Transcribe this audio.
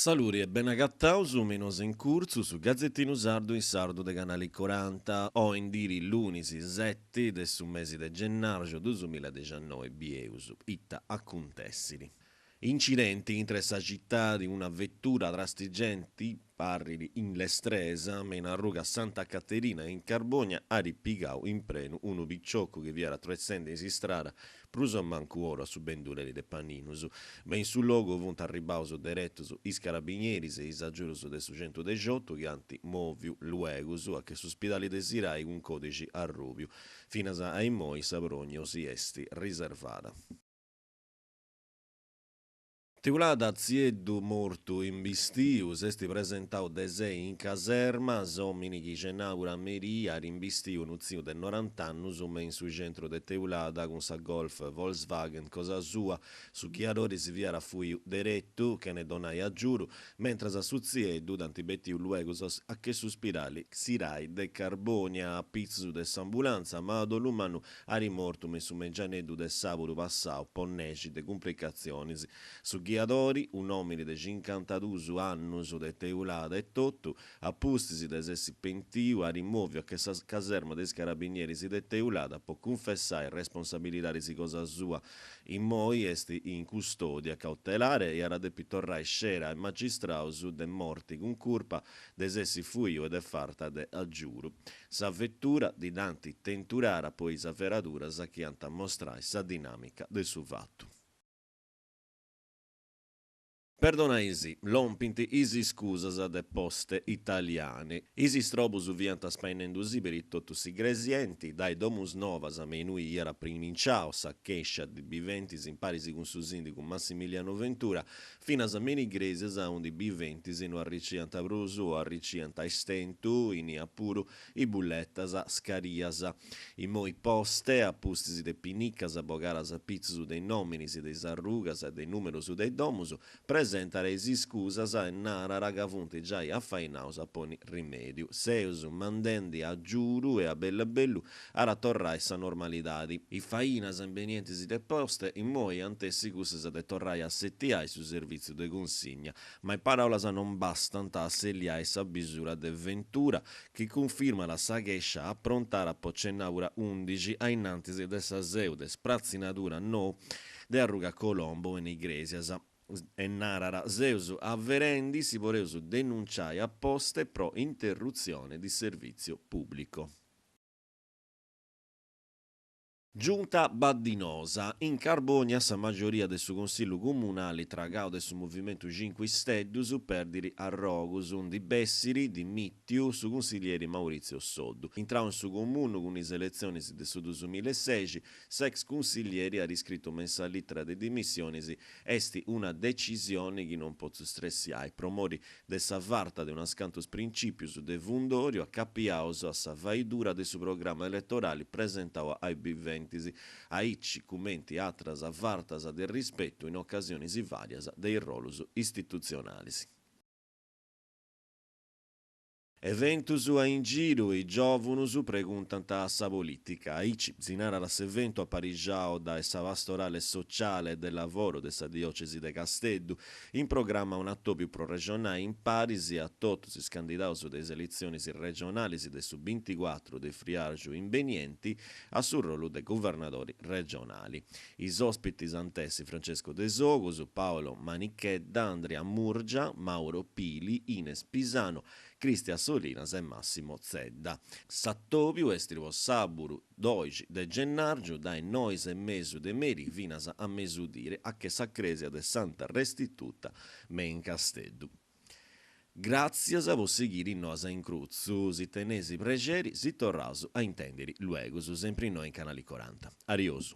Saluri e benagataus, me in Noas in Curtzu, su gazetinu sardu in sardu de Canali Coranta, oi in diri lunis seti de su mesi de gennarxu dusumilladexiannoi, bieus ita acuntessiri. Incidenti intre sa citadi, una vetura trastigenti, parrit in lestresa, me in arruga Santa Caterina in Carbònia at pigau in prenu unu piciocu chi fiat atruessendi in s'istrada prus o mancu oru a su benduleri de paninus. Me in su logu funt arribbaus deretus is carabinieris e is agiudus de su centudexiotu chi ant mòviu luegus a che su spidali de Sirai cun còdixi arrùbiu. Finas a immoi sa prògnosi est riservada. Teulada, tzieddu mortu imbistiu, s'est presentau de sei in caserma, s'òmini chi cenàbura a merì at imbistiu unu tziu de norant'annus me in su centru de Teulada cun sa Golf Volkswagen cosa sua. Su ghiadori si fiat fuiu deretu, chene donai agiudu, mentras a su tzieddu dd'ant betiu luegus a che su spidali Sirai de Carbònia a pitzus de s'ambulantza, ma a dolu mannu At mortu me in su mengianeddu de sàbudu passau po nexi de cumplicatzionis. Su ghiadori, un'òmini de cincantadus annus de Teulada etotu, a pustis de s'essi pentiu, at mòviu a che sa caserma de is carabinieris de Teulada po cunfessai responsabilidadis cosa sua. Immoi est in custòdia cautelare e at a depi torrai scera a is magistraus de morti cun curpa de s'essi fuiu e de farta de agiuru. Sa vetura ddi dd'ant tenturara po is averaduras chi ant a mostrai sa dinàmica de su fatu. Perdonaisì, lompint is iscusas de Poste Italiane. Is istrobus fiant spainendusì peri totu s'Igresienti, dae Domusnovas me inui iat priminciau sa chèscia de biventis in paris cun su sìndigu Massimiliano Ventura, Finas me in Igrèsias aundi biventis no arriciant prus o arriciant a istentu, inia puru, is bulletas scarias. Immoi Poste, a pustis de pinicas bogadas a pitzus de is nòminis de is arrugas e de is nùmerus de is domus, presentat is iscusas e narat ca funt giai afainaus a ponni rimèdiu. Seus mandendi agiudu e a bellu a bellu At a torrai sa normalidadi. Is fainas imbenientis de Poste immoi ant essi cussas de torrai a assetiai su servìtziu de cunsigna, ma is paràulas non bastant a asseliai sa bisura de Ventura, chi cunfirmat sa chèscia aprontada po cenàbura undixi a innantis de sa seu de spratzinadura nou de arruga Colombo in Igrèsias. E narat, Seus averendi si podeus denunciai a Poste pro interruzione di servizio pubblico. Giunta baddinosa. In Carbònia sa majoria de su Consillu Comunali tragau de su Movimentu Cincu Isteddus perdit arrogus, ndi bessit dimìtiu su cunsillieri Maurizio Soddu. Intrau in su Comunu cun is eletzionis de su dusumillaesexi, s'ex cunsillieri at iscritu me in sa lìtera de dimissionis Est una decisioni chi non potzu stressiai, pro mori de sa farta de unas cantus princìpius de fundòriu acapiaus a sa faidura de su programma eletorali presentau a is biventis, aici cumenti atras fartas de rispetu in ocasionis vàrias de is rolus istitutzionalis. Eventus a in giru, is giòvunus preguntant a sa polìtica. Aici si narat s'eventu aparixau dae sa Pastorale Sociale e del Lavoro de sa Diòcesi de Casteddu. In programma un'atòbiu pro rexonai in paris a totus is candidaus de is eletzionis regionalis de su binticuatru de friarxu imbenienti a su rolu de guvernadori regionali. Is òspitis ant essi Francesco Desogus, Paolo Manichedda, Andrea Murgia, Mauro Pili, Ines Pisano, Christian Solinas e Massimo Zedda. S'atòbiu est po sàburu doixi de gennàrgiu dae nois e mesu de merì finas a mesudire a che sa crèsia de Santa Restituta me in Casteddu. Gràtzias po sighiri Noas in Crutzu, si teneis prexeri si torraus a intèndiri luegus, sempri innoi in Canali Coranta. Ariosu.